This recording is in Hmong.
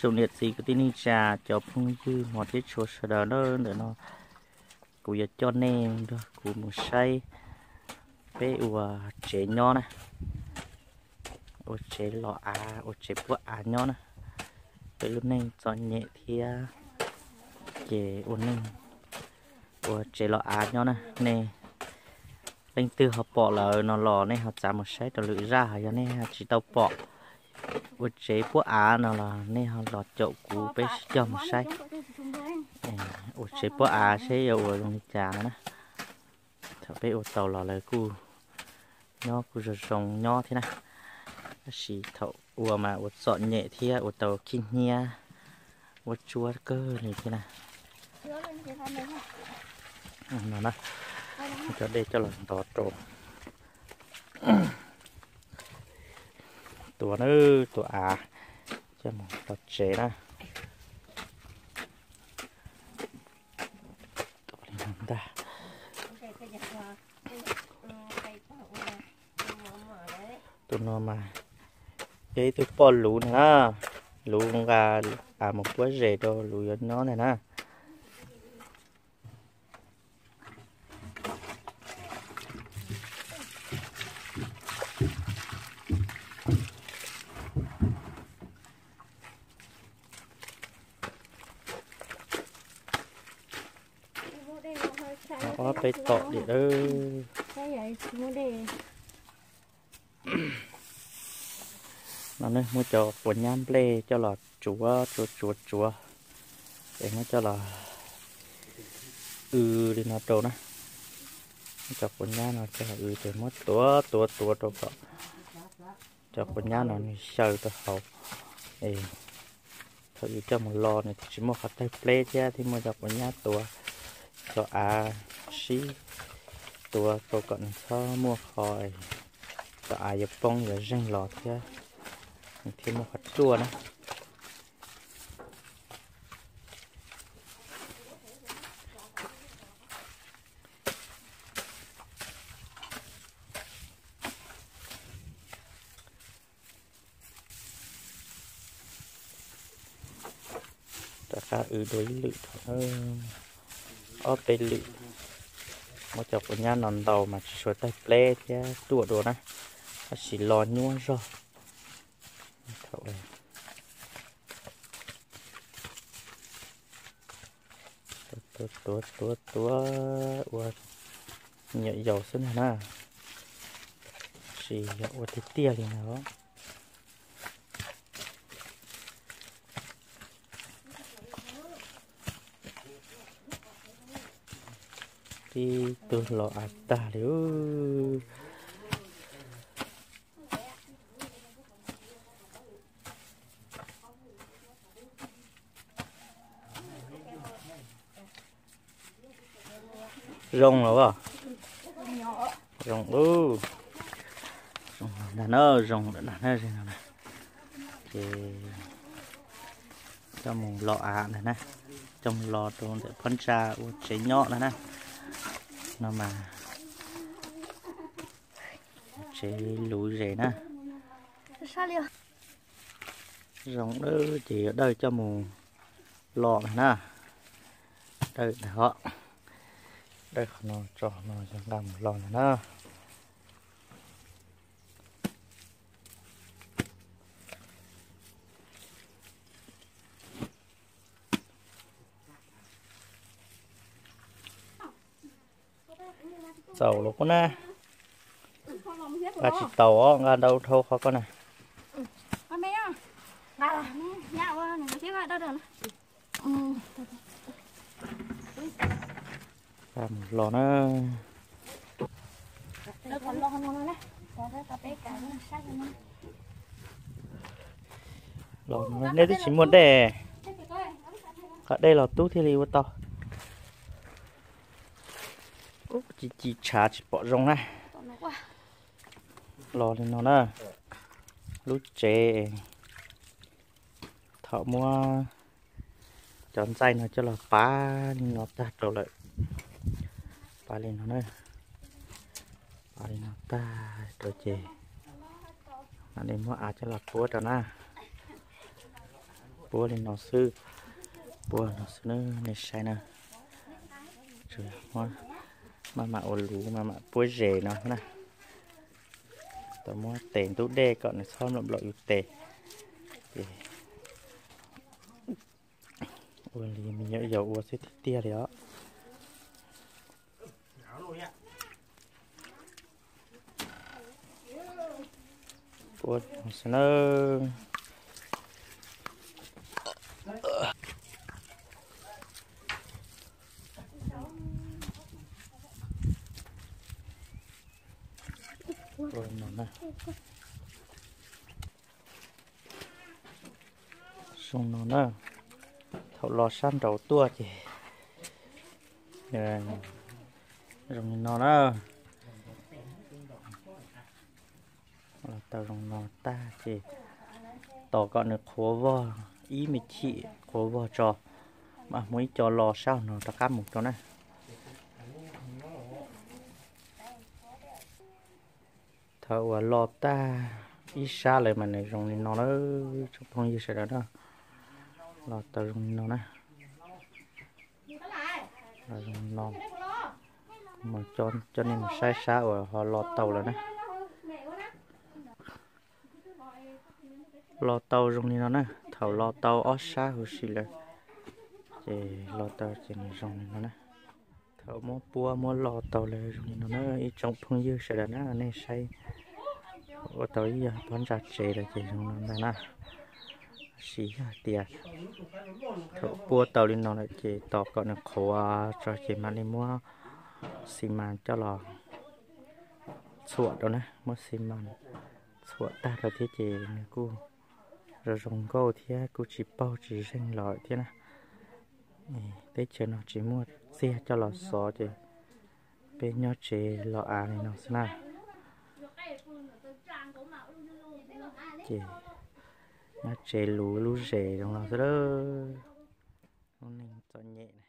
Tsoom niam txiv kwv tij neej tsa, cov phooj ywg hmov thiab tshua sawv daws, ntawm no kuv yuav coj nej nrog kuv mus saib peb ua tsev nyob na, ua tsev los av, ua tsev puab av nyob na. Peb lub neej txom nyem thiab ces ua neej, ua tsev los av nyob na. Nej leej twg ho pom lawm no los nej ho txav mus saib rau lwm zaj, ho yog nej tsis tau pom ua tsev puab av no los nej ho los caum kuv peb sib cog mus saib ua tsev puab av seb yuav ua zoo li cas no na. Thaum peb ua tau los lawv kuj nyob kuj zoo zoo nyob thiab na, tab sis thaum ua mas ua txom nyem thiab ua tau khib hnyiab, ua tsuab kawg li thiab na. No na, cov dej coj los ntov rau, tua na, tua av coj mus tau tsev na. Tua li no ntag. Tus no mas yog ib tug poj luv na, luv nqa av mus puab zes rau luv yuav nyob ntag na. Ob peb tom dim lawm. No nej muab cov quav nyab nplej coj los tsuav tsuav tsuav tsuav, es muab coj los w li no rau na. Muab cov quav nyab no coj los w ces muab tuav tuav tuav rau kom cov quav nyab no nws xyaw rau hauv. Es thaum yus coj mus lo nws thiaj tsis muaj qhov tawg pleb thiab thiaj muaj cov quav nyab tuav cov av sib tuav rau kom nws txhob muaj qhov, cov av yuav poob yuav zeeg los thiab nws thiaj muaj qhov ruaj na. Rov qab w dua ib lwm thaum ob peb lwm. Muab cov quav nyab no ntaus mas tsis tshua tawg pleb thiab ruaj dua na, tab sis lo nyuaj zog. Tuav tuav tuav ua nyuam yaus xwb ntag na, tab sis yog ua tiag tiag li no. Tib tug los av tag li. Zoo los as? Zoo, zoo ntag na, zoo lawm ntag na. Ces coj mus lo av ntag na, coj mus lo rau ntawm phab ntsa ua tsev nyob ntag na. No mas tsev luv zes na. Zoo dawb ces yuav dawj coj mus lo ntag na. Dawj ntag os, dawj qhov no tso no yog nqa mus lo ntag na. Txaus los qub na. Nqa tsis tau os, nqa ntau dhau qhov ko na. Nqa mus lo na. Los nej twb tsis muaj dej, qhov dej los tub thiaj li ua tau. Ci ci tshav tsis pom zoo na. Los li no na, lub tsev thaum muab cov ntxaij no coj los pab li no tag rau lawm, pab li no na, pab li no tag rau ces mam li muab av coj los puab rau na. Puab li no xwb, puab no xwb na, nej saib na. Maj mam ua luv, maj mam puab zes no na. Tau muab tes ntub dej kom nws txhob nplaum nplaum yus tes. Ces ua li me nyuam yaus ua xwb tiag tiag li os. Puab no xwb na. Zoo no na, thaum los sab nraud tuaj ces zoo li no na. Los tau zoo no tag ces tos kom nws qhuav vog ib me chim qhuav vog tso, mam muab ib co lo sab no rov qab mus rau na. Thaum uas lo tag ib sab lawm mas nws zoo li no na, tsoom phooj ywg sawv daws na. Lo tau zoo li no na. Los zoo no, mus coj nej mus saib sab uas ho lo tau lawm na. Lo tau zoo li no na, thaum lo tau ob sab huv si lawm ces lo tau ces nws zoo li no na. Thaum muab puab muab lo tau lawm zoo li no na, ib tsoom phooj ywg sawv daws na, nej saib ua tau ib yam pob ntsa tsev lawm ces zoo no ntag na. Tab sis yog tias thaum puab tau li no lawm ces tos kom nws qhuav tso ces mam li muab xi mas coj los txhuam rau na, muab xi mas txhuam tag rau thiab ces nws kuj zoo zoo nkauj thiab kuj tsis paug tsis zeeg los thiab na. Teb chaws no tsis muaj txiag coj los xov ces peb nyob tsev los av li no xwb na. Ces nyob tsev luv lub zes zoo no xwb. Lub neej txom nyem.